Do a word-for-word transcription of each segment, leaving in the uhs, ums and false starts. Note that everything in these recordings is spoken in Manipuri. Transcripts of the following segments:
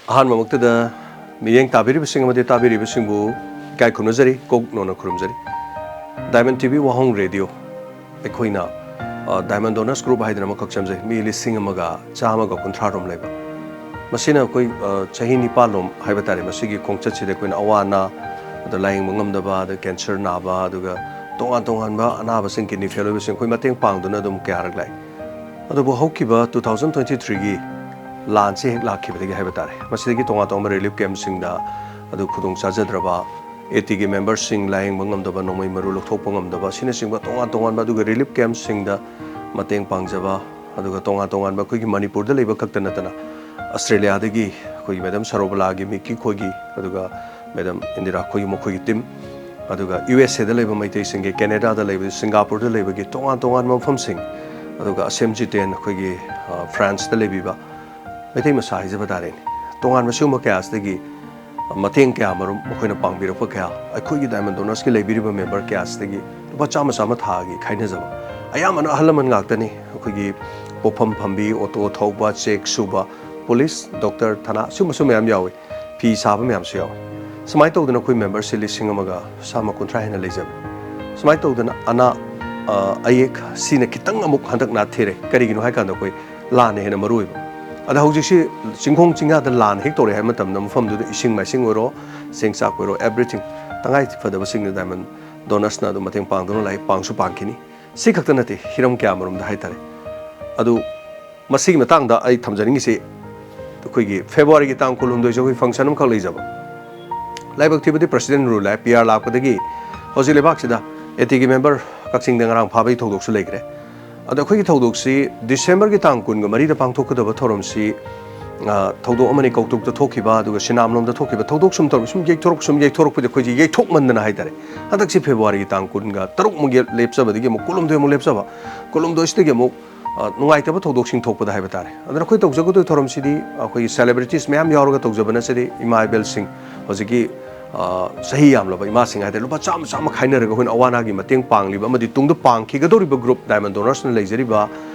ꯑꯍꯥꯟꯕꯃꯛꯇꯗ ꯃꯤꯠꯌꯦꯡ ꯇꯥꯕꯤꯔꯤꯕꯁꯤꯡ ꯑꯃꯗꯤ ꯇꯥꯕꯤꯔꯤꯕꯁꯤꯡꯕꯨ ꯏꯀꯥꯏ ꯈꯨꯝꯅꯖꯔꯤ, ꯀꯣꯛ ꯅꯧꯅ ꯈꯨꯔꯨꯝꯖꯔꯤ꯫ Diamond T V ꯋꯥꯍꯣꯡ ꯔꯦꯗꯤꯑꯣ, ꯑꯩꯈꯣꯏꯅ, ꯑ, Diamond Donors Group ꯍꯥꯏꯗꯅ ꯑꯃꯈꯛ ꯁꯦꯝꯖꯩ, ꯃꯤ ꯂꯤꯁꯤꯡ ꯑꯃꯒ ꯆꯥꯝꯃꯒ ꯀꯨꯟꯊ꯭ꯔꯥ ꯔꯣꯝ ꯂꯩꯕ꯫ ꯃꯁꯤꯅ ꯑꯩꯈꯣꯏ, ꯑ, ꯆꯍꯤ ꯅꯤꯄꯥꯜ ꯂꯣꯝ ꯍꯥꯏꯕ ꯇꯥꯔꯦ, ꯃꯁꯤꯒꯤ ꯈꯣꯡꯆꯠꯁꯤꯗ ꯑꯩꯈꯣꯏꯅ ꯑꯋꯥ ꯑꯅꯥ, ꯑꯗ ꯂꯥꯌꯦꯡꯕ ꯉꯝꯗꯕ, ꯑꯗ ꯀꯦꯟꯁꯔ ꯅꯥꯕ, ꯑꯗꯨꯒ ꯇꯣꯉꯥꯟ ꯇꯣꯉꯥꯟꯕ ꯑꯅꯥꯕꯁꯤꯡ, ꯀꯤꯗꯅꯤ ꯐꯦꯜ ꯑꯣꯏꯕꯁꯤꯡ, ꯑꯩꯈꯣꯏ ꯃꯇꯦꯡ ꯄꯥꯡꯗꯨꯅ ꯑꯗꯨꯝ ꯀꯌꯥꯔꯛ ꯂꯥꯛꯏ꯫ ꯑꯗꯨꯕꯨ ꯍꯧꯈꯤꯕ two thousand twenty threeꯒꯤ ꯂꯥꯟꯁꯤ ꯍꯦꯛ ꯂꯥꯛꯈꯤꯕꯗꯒꯤ ꯍꯥꯏꯕ ꯇꯥꯔꯦ, ꯃꯁꯤꯗꯒꯤ ꯇꯣꯉꯥꯟ ꯇꯣꯉꯥꯟꯕ ꯔꯤꯂꯤꯐ ꯀꯦꯝꯞꯁꯤꯡꯗ ꯑꯗꯨ ꯈꯨꯗꯣꯡ ꯆꯥꯖꯗ꯭ꯔꯕ, ꯑꯦ ꯇꯤꯒꯤ ꯃꯦꯝꯕꯔꯁꯤꯡ ꯂꯥꯌꯦꯡꯕ ꯉꯝꯗꯕ, ꯅꯣꯡꯃꯩ ꯃꯔꯨ ꯂꯧꯊꯣꯛꯄ ꯉꯝꯗꯕ ꯑꯁꯤꯅꯆꯤꯡꯕ ꯇꯣꯉꯥꯟ ꯇꯣꯉꯥꯟꯕ, ꯑꯗꯨꯒ ꯔꯤꯂꯤꯐ ꯀꯦꯝꯞꯁꯤꯡꯗ ꯃꯇꯦꯡ ꯄꯥꯡꯖꯕ, ꯑꯗꯨꯒ ꯇꯣꯉꯥꯟ ꯇꯣꯉꯥꯟꯕ ꯑꯩꯈꯣꯏꯒꯤ ꯃꯅꯤꯄꯨꯔꯗ ꯂꯩꯕ ꯈꯛꯇ ꯅꯠꯇꯅ ꯑꯁꯇ꯭ꯔꯦꯂꯤꯌꯥꯗꯒꯤ ꯑꯩꯈꯣꯏꯒꯤ ꯃꯦꯗꯥꯝ ꯁꯔꯣꯕꯂꯥꯒꯤ, ꯃꯤꯀꯤ ꯈꯣꯏꯒꯤ, ꯑꯗꯨꯒ ꯃꯦꯗꯥꯝ ꯏꯟꯗꯤꯔꯥ ꯈꯣꯏꯒꯤ, ꯃꯈꯣꯏꯒꯤ ꯇꯤꯝ, ꯑꯗꯨꯒ ꯌꯨ ꯑꯦꯁ ꯑꯦꯗ ꯂꯩꯕ ꯃꯩꯇꯩꯁꯤꯡꯒꯤ, ꯀꯦꯅꯦꯗꯥꯗ ꯂꯩꯕ, ꯁꯤꯡꯒꯥꯄꯨꯔꯗ ꯂꯩꯕꯒꯤ ꯇꯣꯉꯥꯟ ꯇꯣꯉꯥꯟꯕ ꯃꯐꯝꯁꯤꯡ, ꯑꯗꯨꯒ ꯑꯁꯦꯝ ꯖꯤꯇꯦꯟ ꯑꯩꯈꯣꯏꯒꯤ, ꯑ, ꯐ꯭ꯔꯥꯟꯁꯇ ꯂꯩꯕꯤꯕ ꯃꯩꯇꯩ ꯃꯆꯥ ꯍꯥꯏꯖꯕ ꯇꯥꯔꯦꯅꯦ, ꯇꯣꯉꯥꯟꯕ ꯁꯤꯒꯨꯝꯕ ꯀꯌꯥꯁꯤꯗꯒꯤ ꯃꯇꯦꯡ ꯀꯌꯥ ꯃꯔꯨꯝ ꯃꯈꯣꯏꯅ ꯄꯥꯡꯕꯤꯔꯛꯄ ꯀꯌꯥ, ꯑꯩꯈꯣꯏꯒꯤ ꯗꯥꯏꯃꯟ ꯗꯣꯅꯔꯁꯀꯤ ꯂꯩꯕꯤꯔꯤꯕ ꯃꯦꯝꯕꯔ ꯀꯌꯥꯁꯤꯗꯒꯤ ꯂꯨꯄꯥ ꯆꯥꯝꯃ ꯆꯥꯝꯃ ꯊꯥꯒꯤ ꯈꯥꯏꯅꯖꯕ, ꯑꯌꯥꯝꯕꯅ ꯑꯍꯜ ꯂꯃꯟ ꯉꯥꯛꯇꯅꯤ꯫ ꯑꯩꯈꯣꯏꯒꯤ ꯄꯣꯠꯐꯝ ꯐꯝꯕꯤ, ꯑꯣꯇꯣ ꯊꯧꯕ, ꯆꯦꯛ ꯁꯨꯕ, ꯄꯨꯂꯤꯁ, ꯗꯣꯛꯇꯔ, ꯊꯅꯥ, ꯁꯤꯒꯨꯝꯕꯁꯨ ꯃꯌꯥꯝ ꯌꯥꯎꯏ꯫ ꯐꯤ ꯁꯥꯕ ꯃꯌꯥꯝꯁꯨ ꯌꯥꯎꯏ꯫ ꯁꯨꯃꯥꯏꯅ ꯇꯧꯗꯅ ꯑꯩꯈꯣꯏ ꯃꯦꯝꯕꯔꯁꯤ ꯂꯤꯁꯤꯡ ꯑꯃꯒ ꯆꯥꯝꯃ ꯀꯨꯟꯊ꯭ꯔꯥ ꯍꯦꯟꯅ ꯂꯩꯖꯕꯅꯤ꯫ ꯁꯨꯃꯥꯏꯅ ꯇꯧꯗꯅ ꯑꯅꯥ, ꯑ, ꯑꯌꯦꯛ ꯁꯤꯅ ꯈꯤꯇꯪ ꯑꯃꯨꯛ ꯍꯟꯗꯛ ꯅꯥꯊꯤꯔꯦ꯫ ꯀꯔꯤꯒꯤꯅꯣ ꯍꯥꯏ ꯀꯥꯟꯗ ꯑꯩꯈꯣꯏ ꯂꯥꯟꯅ ꯍꯦꯟꯅ ꯃꯔꯨ ꯑꯣꯏꯕ꯫ ꯑꯗ ꯍꯧꯖꯤꯛꯁꯤ ꯆꯤꯡꯈꯣꯡ ꯆꯤꯡꯌꯥꯗ ꯂꯥꯟ ꯍꯦꯛ ꯇꯧꯔꯦ ꯍꯥꯏꯕ ꯃꯇꯝꯗ ꯃꯐꯝꯗꯨꯗ ꯏꯁꯤꯡ ꯃꯥꯏꯁꯤꯡ ꯑꯣꯏꯔꯣ, ꯆꯦꯡ ꯆꯥꯛ ꯑꯣꯏꯔꯣ, everything, ꯇꯉꯥꯏ ꯐꯗꯕꯁꯤꯡꯗ ꯗꯥꯏꯃꯟ ꯗꯣꯅꯔꯁꯅ ꯑꯗꯨꯝ ꯃꯇꯦꯡ ꯄꯥꯡꯗꯨꯅ ꯂꯥꯛꯏ, ꯄꯥꯡꯁꯨ ꯄꯥꯡꯈꯤꯅꯤ꯫ ꯁꯤ ꯈꯛꯇ ꯅꯠꯇꯦ, ꯍꯤꯔꯝ ꯀꯌꯥ ꯃꯔꯨꯝꯗ ꯍꯥꯏꯇꯥꯔꯦ꯫ ꯑꯗꯨ ꯃꯁꯤꯒꯤ ꯃꯇꯥꯡꯗ ꯑꯩ ꯊꯝꯖꯅꯤꯡꯉꯤꯁꯤ, ꯑꯩꯈꯣꯏꯒꯤ ꯐꯦꯕ꯭ꯔꯨꯋꯥꯔꯤꯒꯤ ꯇꯥꯡ ꯀꯨꯟꯍꯨꯝꯗꯣꯏꯁꯦ ꯑꯩꯈꯣꯏ ꯐꯪꯁꯟ ꯑꯃꯈꯛ ꯂꯩꯖꯕ꯫ ꯂꯥꯏꯕꯛ ꯊꯤꯕꯗꯤ ꯄ꯭ꯔꯁꯤꯗꯦꯟ ꯔꯨꯜ ꯂꯥꯛꯑꯦ, ꯄꯤ ꯑꯥꯔ ꯂꯥꯛꯄꯗꯒꯤ ꯍꯧꯖꯤꯛ ꯂꯩꯕꯥꯛꯁꯤꯗ ꯑꯦ ꯇꯤꯒꯤ ꯃꯦꯝꯕꯔ ꯀꯛꯆꯤꯡꯗ ꯉꯔꯥꯡ ꯐꯥꯕꯒꯤ ꯊꯧꯗꯣꯛꯁꯨ ꯂꯩꯈ꯭ꯔꯦ꯫ ꯑꯗꯣ ꯑꯩꯈꯣꯏꯒꯤ ꯊꯧꯗꯣꯛꯁꯤ ꯗꯤꯁꯦꯝꯕꯔꯒꯤ ꯇꯥꯡ ꯀꯨꯟꯒ ꯃꯔꯤꯗ ꯄꯥꯡꯊꯣꯛꯀꯗꯕ ꯊꯧꯔꯝꯁꯤ, ꯑ, ꯊꯧꯗꯣꯛ ꯑꯃꯅꯤ ꯀꯧꯇ꯭ꯔꯨꯛꯇ ꯊꯣꯛꯈꯤꯕ, ꯑꯗꯨꯒ ꯁꯤꯅꯥꯝꯂꯣꯝꯗ ꯊꯣꯛꯈꯤꯕ, ꯊꯧꯗꯣꯛ ꯁꯨꯝ ꯇꯧꯔ ꯁꯨꯝ ꯌꯩꯊꯣꯔꯛ-, ꯁꯨꯝ ꯌꯩꯊꯣꯔꯛꯄꯗ ꯑꯩꯈꯣꯏꯁꯦ ꯌꯩꯊꯣꯛꯃꯟꯗꯅ ꯍꯥꯏꯇꯥꯔꯦ, ꯍꯟꯗꯛꯁꯤ ꯐꯦꯕ꯭ꯔꯨꯋꯥꯔꯤꯒꯤ ꯇꯥꯡ ꯀꯨꯟꯒ ꯇꯔꯨꯛꯃꯨꯛ ꯌꯦ-, ꯂꯦꯞꯆꯕꯗꯒꯤ ꯑꯃꯨꯛ ꯀꯨꯟꯍꯨꯝꯗꯣꯏꯃꯨꯛ ꯂꯦꯞꯆꯕ, ꯀꯨꯟꯍꯨꯝꯗꯣꯏꯁꯤꯗꯒꯤ ꯑꯃꯨꯛ, ꯑ, ꯅꯨꯡꯉꯥꯏꯇꯕ ꯊꯧꯗꯣꯛꯁꯤꯡ ꯊꯣꯛꯄꯗ ꯍꯥꯏꯕ ꯇꯥꯔꯦ꯫ ꯑꯗꯨꯅ ꯑꯩꯈꯣꯏ ꯇꯧꯖꯒꯗꯣꯏ ꯊꯧꯔꯝꯁꯤꯗꯤ ꯑꯩꯈꯣꯏꯒꯤ ꯁꯦꯂꯦꯕ꯭ꯔꯤꯇꯤꯁ ꯃꯌꯥꯝ ꯌꯥꯎꯔꯒ ꯇꯧꯖꯕ ꯅꯠꯆꯗꯦ, ꯏꯃꯥ ꯏꯕꯦꯜꯁꯤꯡ, ꯍꯧꯖꯤꯛꯀꯤ, ꯑ, ꯆꯍꯤ ꯌꯥꯝꯂꯕ ꯏꯃꯥꯁꯤꯡ ꯍꯥꯏꯇꯥꯔꯦ, ꯂꯨꯄꯥ ꯆꯥꯝꯃ ꯆꯥꯝꯃ ꯈꯥꯏꯅꯔꯒ ꯑꯩꯈꯣꯏꯅ ꯑꯋꯥ ꯑꯅꯥꯒꯤ ꯃꯇꯦꯡ ꯄꯥꯡꯂꯤꯕ ꯑꯃꯗꯤ ꯇꯨꯡꯗ ꯄꯥꯡꯈꯤꯒꯗꯧꯔꯤꯕ ꯒ꯭ꯔꯨꯞ, ꯗꯥꯏꯃꯟ ꯗꯣꯅꯔꯁꯅ ꯂꯩꯖꯔꯤꯕ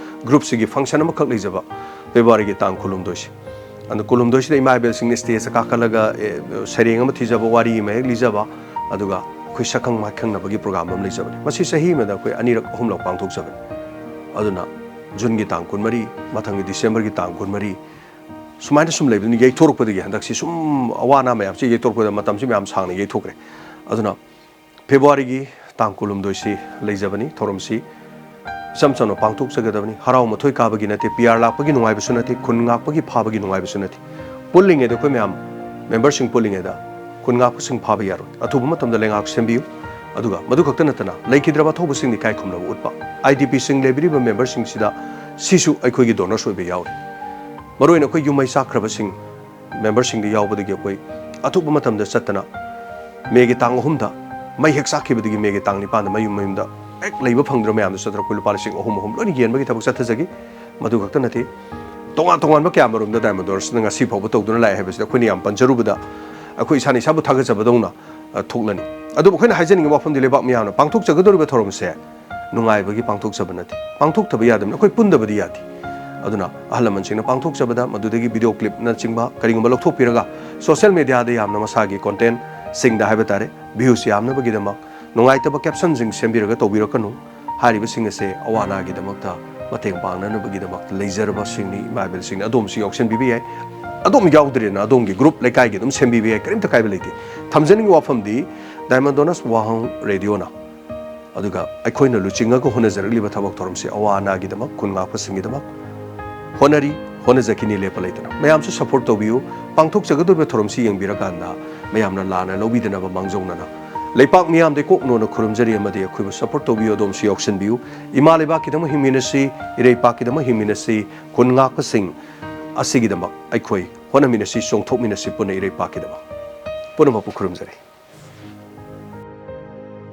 ꯒ꯭ꯔꯨꯞꯁꯤꯒꯤ ꯐꯪꯁꯟ ꯑꯃꯈꯛ ꯂꯩꯖꯕ, ꯐꯦꯕ꯭ꯔꯨꯋꯥꯔꯤꯒꯤ ꯇꯥꯡ ꯀꯨꯟꯍꯨꯝꯗꯣꯏꯁꯤ꯫ ꯑꯗꯨ ꯀꯨꯟꯍꯨꯝꯗꯣꯏꯁꯤꯗ ꯏꯃꯥ ꯏꯕꯦꯜꯁꯤꯡꯅ ꯁ꯭ꯇꯦꯖꯇ ꯀꯥꯈꯠꯂꯒ, ꯑꯦ, ꯁꯩꯔꯦꯡ ꯑꯃ ꯊꯤꯖꯕ, ꯋꯥꯔꯤ ꯑꯃ ꯍꯦꯛ ꯂꯤꯖꯕ, ꯑꯗꯨꯒ ꯑꯩꯈꯣꯏ ꯁꯛꯈꯪ ꯃꯥꯏꯈꯪꯅꯕꯒꯤ ꯄ꯭ꯔꯣꯒ꯭ꯔꯥꯝ ꯑꯃ ꯂꯩꯖꯕꯅꯤ꯫ ꯃꯁꯤ ꯆꯍꯤ ꯑꯃꯗ ꯑꯩꯈꯣꯏ ꯑꯅꯤꯔꯛ ꯑꯍꯨꯝꯂꯛ ꯄꯥꯡꯊꯣꯛꯆꯕꯅꯤ꯫ ꯑꯗꯨꯅ ꯖꯨꯟꯒꯤ ꯇꯥꯡ ꯀꯨꯟꯃꯔꯤ, ꯃꯊꯪꯒꯤ ꯗꯤꯁꯦꯝꯕꯔꯒꯤ ꯇꯥꯡ ꯀꯨꯟꯃꯔꯤ, ꯁꯨꯃꯥꯏꯅ ꯁꯨꯝ ꯂꯩꯕꯅꯤꯅ ꯌꯩꯊꯣꯔꯛꯄꯗꯒꯤ ꯍꯟꯗꯛꯁꯤ ꯁꯨꯝ ꯑꯋꯥ ꯑꯅꯥ ꯃꯌꯥꯝꯁꯤ ꯌꯩꯊꯣꯔꯛꯄꯗ ꯃꯇꯝꯁꯤ ꯃꯌꯥꯝ ꯁꯥꯡꯅ ꯌꯩꯊꯣꯛꯈ꯭ꯔꯦ꯫ ꯑꯗꯨꯅ ꯐꯦꯕ꯭ꯔꯨꯋꯥꯔꯤꯒꯤ ꯇꯥꯡ ꯀꯨꯟꯍꯨꯝꯗꯣꯏꯁꯤ ꯂꯩꯖꯕꯅꯤ꯫ ꯊꯧꯔꯝꯁꯤ ꯏꯆꯝ ꯆꯝꯅ ꯄꯥꯡꯊꯣꯛꯆꯒꯗꯕꯅꯤ꯫ ꯍꯔꯥꯎ ꯃꯊꯣꯏ ꯀꯥꯕꯒꯤ ꯅꯠꯇꯦ, ꯄꯤ ꯑꯥꯔ ꯂꯥꯛꯄꯒꯤ ꯅꯨꯡꯉꯥꯏꯕꯁꯨ ꯅꯠꯇꯦ, ꯈꯨꯟ ꯉꯥꯛꯄꯒꯤ ꯐꯥꯕꯒꯤ ꯅꯨꯡꯉꯥꯏꯕꯁꯨ ꯅꯠꯇꯦ꯫ ꯄꯨꯜꯂꯤꯉꯩꯗ ꯑꯩꯈꯣꯏ ꯃꯌꯥꯝ ꯃꯦꯝꯕꯔꯁꯤꯡ ꯄꯨꯜꯂꯤꯉꯩꯗ ꯈꯨꯟ ꯉꯥꯛꯄꯁꯤꯡ ꯐꯥꯕ ꯌꯥꯔꯣꯏ꯫ ꯑꯊꯨꯕ ꯃꯇꯝꯗ ꯂꯩꯉꯥꯛ ꯁꯦꯝꯕꯤꯌꯨ꯫ ꯑꯗꯨꯒ ꯃꯗꯨ ꯈꯛꯇ ꯅꯠꯇꯅ ꯂꯩꯈꯤꯗ꯭ꯔꯕ ꯑꯊꯧꯕꯁꯤꯡꯗ ꯏꯀꯥꯏ ꯈꯨꯝꯅꯕ ꯎꯠꯄ, ꯑꯥꯏ ꯗꯤ ꯄꯤꯁꯤꯡ ꯂꯩꯕꯤꯔꯤꯕ ꯃꯦꯝꯕꯔꯁꯤꯡꯁꯤꯗ ꯁꯤꯁꯨ ꯑꯩꯈꯣꯏꯒꯤ ꯗꯣꯅꯔꯁ ꯑꯣꯏꯕ ꯌꯥꯎꯔꯤ꯫ ꯃꯔꯨꯑꯣꯏꯅ ꯑꯩꯈꯣꯏ ꯌꯨꯝ ꯃꯩ ꯆꯥꯛꯈ꯭ꯔꯕꯁꯤꯡ ꯃꯦꯝꯕꯔꯁꯤꯡꯗ ꯌꯥꯎꯕꯗꯒꯤ ꯑꯩꯈꯣꯏ ꯑꯊꯨꯕ ꯃꯇꯝꯗ ꯆꯠꯇꯅ ꯃꯦꯒꯤ ꯇꯥꯡ ꯑꯍꯨꯝꯗ ꯃꯩ ꯍꯦꯛ ꯆꯥꯛꯈꯤꯕꯗꯒꯤ ꯃꯦꯒꯤ ꯇꯥꯡ ꯅꯤꯄꯥꯟꯗ ꯃꯌꯨꯝ ꯃꯌꯨꯝꯗ ꯍꯦꯛ ꯂꯩꯕ ꯐꯪꯗ꯭ꯔꯕ ꯃꯌꯥꯝꯗ ꯆꯠꯇꯅ ꯑꯩꯈꯣꯏ ꯂꯨꯄꯥ ꯂꯤꯁꯤꯡ ꯑꯍꯨꯝ ꯑꯍꯨꯝ ꯂꯣꯏꯅ ꯌꯦꯟꯕꯒꯤ ꯊꯕꯛ ꯆꯠꯊꯖꯈꯤ꯫ ꯃꯗꯨ ꯈꯛꯇ ꯅꯠꯇꯦ, ꯇꯣꯉꯥꯟ ꯇꯣꯉꯥꯟꯕ ꯀꯌꯥ ꯃꯔꯨꯝꯗ ꯗꯥꯏꯃꯟ ꯗꯣꯅꯔꯁꯅ ꯉꯁꯤ ꯐꯥꯎꯕ ꯇꯧꯗꯨꯅ ꯂꯥꯛꯑꯦ ꯍꯥꯏꯕꯁꯤꯗ ꯑꯩꯈꯣꯏꯅ ꯌꯥꯝ ꯄꯟꯖꯔꯨꯕꯗ ꯑꯩꯈꯣꯏ ꯏꯁꯥꯅ ꯏꯁꯥꯕꯨ ꯊꯥꯒꯠꯆꯕꯗꯧꯅ, ꯑ, ꯊꯣꯛꯂꯅꯤ꯫ ꯑꯗꯨꯕꯨ ꯑꯩꯈꯣꯏꯅ ꯍꯥꯏꯖꯅꯤꯡꯉꯤꯕ ꯋꯥꯐꯝꯗꯤ ꯂꯩꯕꯥꯛ ꯃꯤꯌꯥꯝꯅ ꯄꯥꯡꯊꯣꯛꯆꯒꯗꯧꯔꯤꯕ ꯊꯧꯔꯝꯁꯦ ꯅꯨꯡꯉꯥꯏꯕꯒꯤ ꯄꯥꯡꯊꯣꯛꯆꯕ ꯅꯠꯇꯦ, ꯄꯥꯡꯊꯣꯛꯇꯕ ꯌꯥꯗꯕꯅꯤ, ꯑꯩꯈꯣꯏ ꯄꯨꯟꯗꯕꯗꯤ ꯌꯥꯗꯦ꯫ ꯑꯗꯨꯅ ꯑꯍꯜ ꯂꯃꯟꯁꯤꯡꯅ ꯄꯥꯡꯊꯣꯛꯆꯕꯗ ꯃꯗꯨꯗꯒꯤ ꯚꯤꯗꯤꯑꯣ ꯀ꯭ꯂꯤꯞꯅꯆꯤꯡꯕ ꯀꯔꯤꯒꯨꯝꯕ ꯂꯧꯊꯣꯛꯄꯤꯔꯒ ꯁꯣꯁꯤꯌꯦꯜ ꯃꯦꯗꯤꯌꯥꯗ ꯌꯥꯝꯅ ꯃꯁꯥꯒꯤ ꯀꯣꯟꯇꯦꯟꯁꯤꯡꯗ ꯍꯥꯏꯕ ꯇꯥꯔꯦ, ꯚ꯭ꯌꯨꯁ ꯌꯥꯝꯅꯕꯒꯤꯗꯃꯛ ꯅꯨꯡꯉꯥꯏꯇꯕ ꯀꯦꯞꯁꯟꯁꯤꯡ ꯁꯦꯝꯕꯤꯔꯒ ꯇꯧꯕꯤꯔꯛꯀꯅꯨ꯫ ꯍꯥꯏꯔꯤꯕꯁꯤꯡ ꯑꯁꯦ ꯑꯋꯥ ꯑꯅꯥꯒꯤꯗꯃꯛꯇ ꯃꯇꯦꯡ ꯄꯥꯡꯅꯅꯕꯒꯤꯗꯃꯛꯇ ꯂꯩꯖꯔꯕꯁꯤꯡꯅꯤ, ꯏꯃꯥ ꯏꯕꯦꯜꯁꯤꯡꯅꯤ꯫ ꯑꯗꯣꯝꯁꯨ ꯌꯥꯎꯁꯟꯕꯤꯕ ꯌꯥꯏ꯫ ꯑꯗꯣꯝ ꯌꯥꯎꯗ꯭ꯔꯦꯅ ꯑꯗꯣꯝꯒꯤ ꯒ꯭ꯔꯨꯞ ꯂꯩꯀꯥꯏꯒꯤ ꯑꯗꯨꯝ ꯁꯦꯝꯕꯤꯕ ꯌꯥꯏ, ꯀꯔꯤꯝꯇ ꯀꯥꯏꯕ ꯂꯩꯇꯦ꯫ ꯊꯝꯖꯅꯤꯡꯉꯤ ꯋꯥꯐꯝꯗꯤ ꯗꯥꯏꯃꯟ ꯗꯣꯅꯔꯁ ꯋꯥꯍꯪ ꯔꯦꯗꯤꯑꯣꯅ ꯑꯗꯨꯒ ꯑꯩꯈꯣꯏꯅ ꯂꯨꯆꯤꯡꯉꯒ ꯍꯣꯠꯅꯖꯔꯛꯂꯤꯕ ꯊꯕꯛ ꯊꯧꯔꯝꯁꯤ ꯑꯋꯥ ꯑꯅꯥꯒꯤꯗꯃꯛ, ꯈꯨꯟ ꯉꯥꯛꯄꯁꯤꯡꯒꯤꯗꯃꯛ ꯍꯣꯠꯅꯔꯤ, ꯍꯣꯠꯅꯖꯈꯤꯅꯤ ꯂꯦꯞꯄ ꯂꯩꯇꯅ꯫ ꯃꯌꯥꯝꯁꯨ ꯁꯄꯣꯔꯠ ꯇꯧꯕꯤꯌꯨ꯫ ꯄꯥꯡꯊꯣꯛꯆꯒꯗꯧꯔꯤꯕ ꯊꯧꯔꯝꯁꯤ ꯌꯦꯡꯕꯤꯔꯀꯥꯟꯗ ꯃꯌꯥꯝꯅ ꯂꯥꯟꯅ ꯂꯧꯕꯤꯗꯅꯕ ꯃꯥꯡꯖꯧꯅꯅ ꯂꯩꯄꯥꯛ ꯃꯤꯌꯥꯝꯗ ꯀꯣꯛꯅꯣꯅ ꯈꯨꯔꯨꯝꯖꯔꯤ ꯑꯃꯗꯤ ꯑꯩꯈꯣꯏꯕꯨ ꯁꯄꯣꯔꯠ ꯇꯧꯕꯤꯌꯨ, ꯑꯗꯣꯝꯁꯨ ꯌꯥꯎꯁꯤꯟꯕꯤꯌꯨ꯫ ꯏꯃꯥ ꯂꯩꯕꯥꯛꯀꯤꯗꯃꯛ ꯍꯤꯡꯃꯤꯟꯅꯁꯤ, ꯏꯔꯩꯄꯥꯛꯀꯤꯗꯃꯛ ꯍꯤꯡꯃꯤꯟꯅꯁꯤ, ꯈꯨꯟ ꯉꯥꯛꯄꯁꯤꯡ ꯑꯁꯤꯒꯤꯗꯃꯛ ꯑꯩꯈꯣꯏ ꯍꯣꯠꯅꯃꯤꯟꯅꯁꯤ, ꯆꯣꯡꯊꯣꯛꯃꯤꯟꯅꯁꯤ ꯄꯨꯟꯅ ꯏꯔꯩꯄꯥꯛꯀꯤꯗꯃꯛ꯫ ꯄꯨꯝꯅꯃꯛꯄꯨ ꯈꯨꯔꯨꯝꯖꯔꯤ꯫